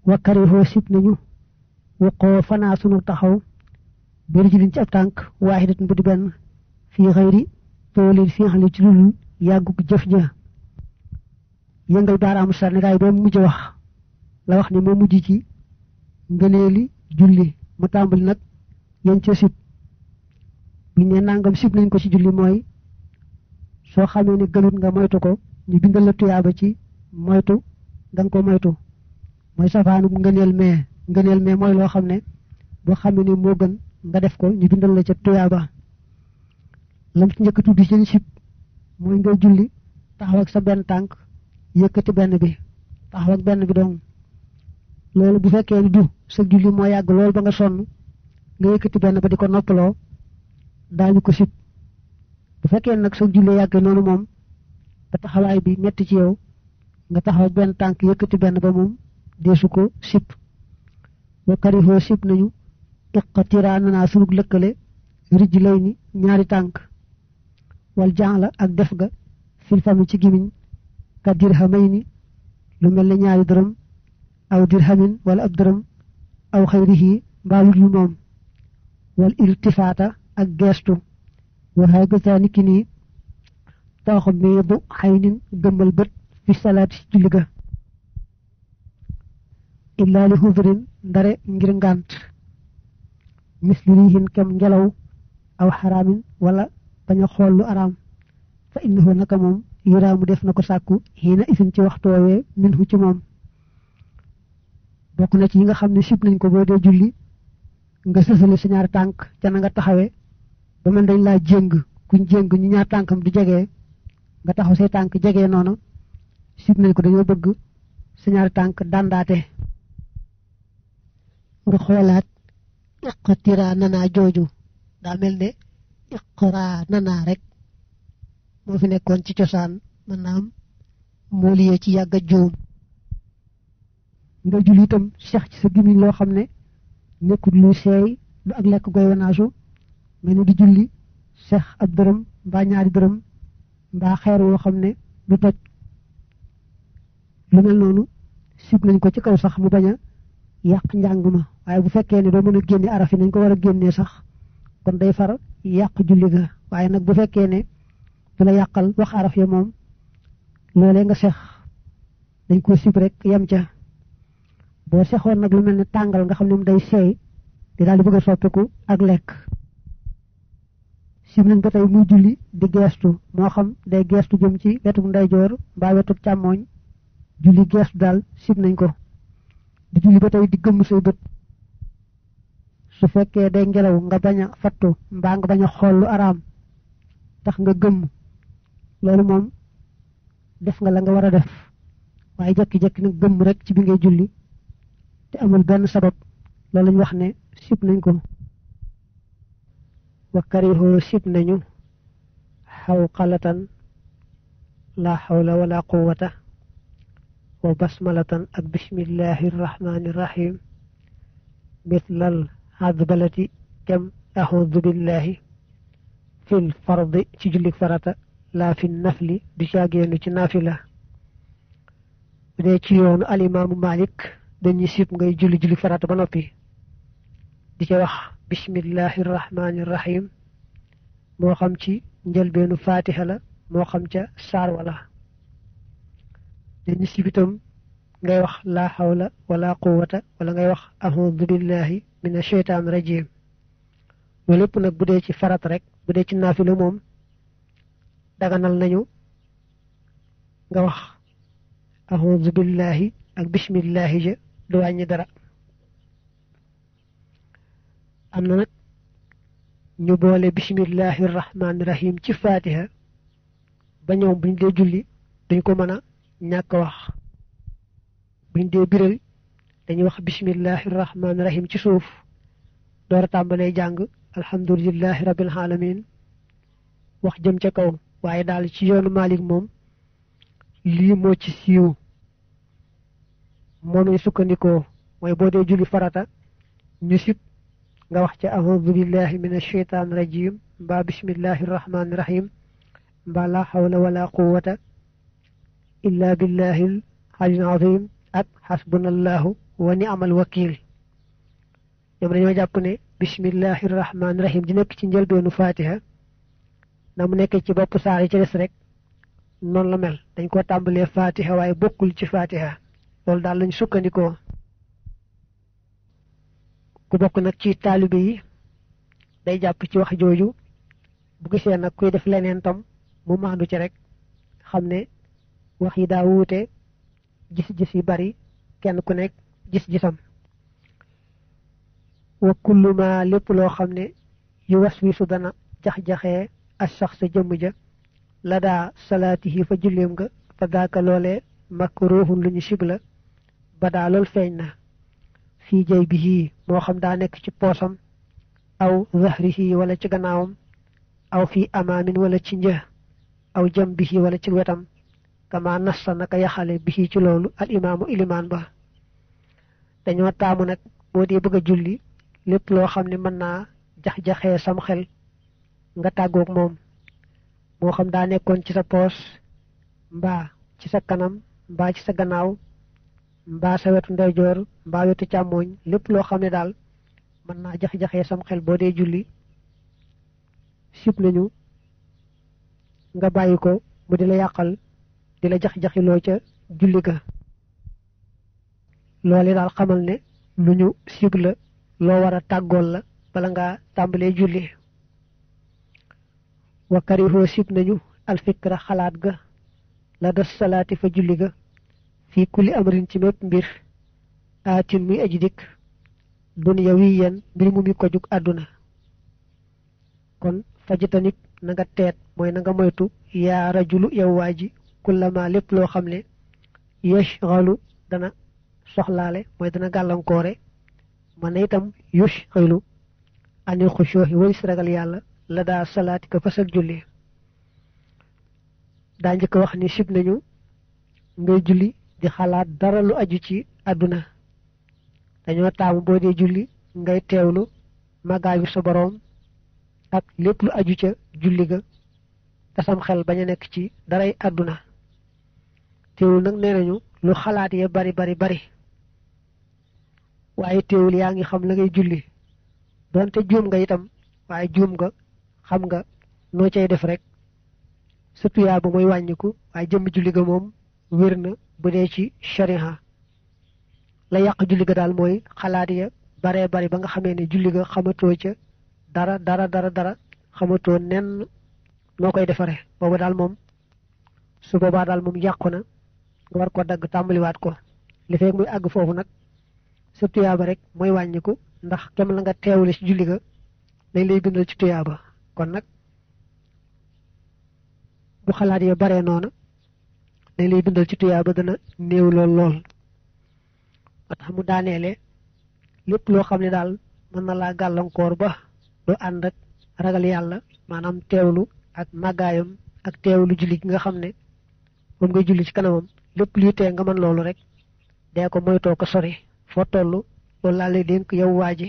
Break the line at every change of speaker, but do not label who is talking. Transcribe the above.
wa karihu sib nañu waqoo fanaa sunu taxaw bir ji liñ ci ab tànk waaxidatin bu di benn fii xëyri toolil fi xali ci lulul yàggug jëf ja yëngal baaraamu sànnikaay ba mujj wax la wax ni moo mujj ci ngëneeli julli mu tàmbali nag yéen ca sib buñ ne nangam sib nañ ko ci julli mooy soo xamee ne gënut nga moytu ko ñu bindal la tuyaaba ci moytu danga ko moytu mooy safaanu ngëneel mee mooy loo xam ne boo xamee ne moo gën nga def ko ñu bindal la ca tuyaaba lam ci njëkk tuddi seen sib mooy ngay julli taxaw ak sa benn tànk yëkkati benn bi taxaw ak benn bi dong loolu bu fekkee ni du sa julli moo yàgg loolu ba nga sonn nga yëkkati benn ba di ko noppaloo daañu ko sib bu fekkee nag sa julli yàgg noonu moom ba taxawaay bi metti ci yow nga taxaw ak benn tànk yëkkati benn ba moom deesu ko sib wa karihoo sib nañu iqtiraananaa sunug lëkkale rij lay ni ñaari tànk wal jaala ak def ga fil fami ci gimiñ ka dirhamay ni lu mel ne ñaari dërëm aw dirhamin wala ab dërëm aw xayrihi mbaalut lu moom wal iltifaata ak geestu waxaa gësaa niki nii tawaxu meebu xay nin gëmmal bët fi salaati ci julli ga illaa li hudrin ndare ngir ngànt misli rihin kem ngelaw aw xaraamin wala bañ a xool lu araam fa innahu naka moom yuraamu def na ko sàkku xiina isin ci waxtoowee min hu ci moom bokk na ci yi nga xam ne sib nañ ko boo dee julli nga sësale sa ñaari tànk ca na nga taxawee ba mel dañ laa jéng kuñ jéng ñu ñaar tànkam du jegee nga taxaw say tànk jegee noonu sib nañ ko dañoo bëgg sa ñaari tànk dandaate nga xoolaat iqtira nanaa jooju daa mel ne iqra nanaa rek moo fi nekkoon ci cosaan maanaam moo liyee ci yàgg a juum nga julli itam seex ci sa gimiñ loo xam ne nekkul lu seey du ak lekk goy wanaasu mel ni di julli seex ab dërëm mbaa ñaari dërëm mbaa xeer yoo xam ne du toj lu mel noonu sib nañ ko ci kaw sax mu bañ a yàq njàng ma waaye bu fekkee ne doo mën a génne araf yi nañ ko war a génnee sax kon day far yàq julli ga waaye nag bu fekkee ne du la yàqal wax araf ya moom loolee nga seex dañ ko sib rek yem ca boo seexoon nag lu mel ne tàngal nga xam ne mu day seey di daal di bëgg a soppiku ak lekk sib nañ ba tey muy julli di geestu moo xam day geestu jëm ci wetu ndeyjoor mbaa wetu càmmooñ julli geestu daal sib nañ ko di julli ba tey di gëmm say bët su fekkee day ngelaw nga bañ a fattu mbaa nga bañ a xool lu araam tax nga gëmm loolu moom def nga la nga war a def waaye jekki-jekki nag gëmm rek ci bi ngay julli te amul benn sabab loolu lañ wax ne sib nañ ko wa karihoo sib nañu xawqalatan la hawla wala quwwata wa basmalatan ak bismillahi irrahmani irrahim mitlal adbalati kem ahudu billahi fil fardi ci jullik farata laa fi nafli du caageenu ci naafila bu dee ci yoonu alimaamu Malik dañuy sib ngay julli farata ba noppi di ca wax bismillahi irrahmani irrahim moo xam ci njëlbeenu fatiha la moo xam ca saar wala dañu sib itam ngay wax laa hawla wala quwwata wala ngay wax a'udhu billahi minash shaytan rajim loolu lépp nag bu dee ci farat rek bu dee ci naafila moom daganal nañu nga wax a'udhu billahi ak bismillahi ja du wàññi dara am na nag ñu boole bismillahi rahmaani rahim ci fatiha ba ñoom buñ dee julli dañ ko mën a ñàkk wax buñ dee biral dañuy wax bismillahi rahmaani rahim ci suuf door a tàmbalee jàng alhamdulillahi rabbil alamin wax jëm ca kaw waaye daal ci yoonu Malik moom lii moo ci siiw moom lañ sukkandikoo mooy boo dee julli farata ñu sib nga wax ca a'udhu billahi minash shaytanir rajim mbaa bismillahir rahmanir rahim mbaa la hawla wala quwwata illa billahil aliyyil azim ak hasbunallahu wa ni'mal wakil ñoom dañoo jàpp ne bismillahir rahmanir rahim di nekk ci njëlbeenu fatiha na mu nekk ci bopp saar yi ci des rek noonu la mel dañ ko tàmbalee fatiha waaye bokkul ci fatiha loolu daal lañ sukkandikoo ku bokk nag ci taalibe yi day jàpp ci wax jooju bu gisee nag kuy def leneen tam mu maandu ci rek xam ne wax yi daa wuute gis-gis yi bari kenn ku nekk gis-gisam wa kullu ma lépp loo xam ne yu waswisu dana jax-jaxee as-shakhs jëmm ja la daa salaatihi fa julleem nga fa daaka loole makruhun lu ñu sibla ba daa lool feeñ na fii jay bihi moo xam daa nekk ci poosam aw zahrihi wala ci gannaawam aw fii amaamin wala ci një aw jam bihi wala ci wetam kama nassa naka yaxale bihi ci loolu al imaamu ilimaan ba dañoo taamu nag boo dee bëgg a julli lépp loo xam ne mën naa jax-jaxee sam xel nga tàggoog moom moo xam daa nekkoon ci sa poos mbaa ci sa kanam mbaa ci sa gannaaw mbaa sa wetu ndeyjoor mbaa wetu càmmooñ lépp loo xam ne daal mën naa jax-jaxee sam xel boo dee julli sib nañu nga bàyyi ko mu di la yàqal di la jax-jaxiloo ca julli ga loolu daal xamal ne lu ñu sib la loo war a tàggool la bala ngaa tàmbalee julli wa karihoo sib nañu alfikra xalaat ga la des salaati fa julli ga fii kulli amrin ci mépp mbir aatin muy aji dikk dunyawiyan mbir mu mi ko jug àdduna kon fajitanik na nga teet mooy na nga moytu yaa rajulu yow waa ji kullama lépp loo xam ne yashghalu dana soxlaale mooy dana gàllankoore man itam yushghalu anil xushuuhi walis ragal yàlla la daa salaati ka fasal julli daa njëkk wax ni sib nañu ngay julli di xalaat dara lu aju ci àdduna dañoo taamu boo dee julli ngay teewlu màggaayu sa boroom ak lépp lu aju ca julli ga te sam xel bañ a nekk ci daray àdduna teewul nag nee nañu lu xalaat ya bari waaye teewul yaa ngi xam la ngay julli donte juum nga itam waaye juum nga xam nga noo cay def rek sa tuyaa ba mooy wàññiku waaye jëmm julli ga moom wér na bu dee ci shariha la yàq julli ga daal mooy xalaat ya bari ba nga xamee ne julli ga xamatoo ca dara xamatoo nenn noo koy defare boobu daal moom su boobaa daal moom yàqu na nga war ko dagg tàmbaliwaat ko li fekk muy àgg foofu nag sa tuyaaba rek mooy wàññiku ndax kem la nga teewle ci julli ga dañ lay bindal ci tuyaaba kon nag bu xalaat ya baree noona dañ lay bindal ci tuyaaba dana néew lool moo tax mu daaneele lépp loo xam ne daal mën na laa gàllankoor ba du ànd ak ragal yàlla maanaam teewlu ak màggaayam ak teewlu julli gi nga xam ne moom ngay julli ci kanamam lépp luy tee nga mën loolu rek dee ko moytoo ko sori foo toll loolu laa lay dénk yow waa ji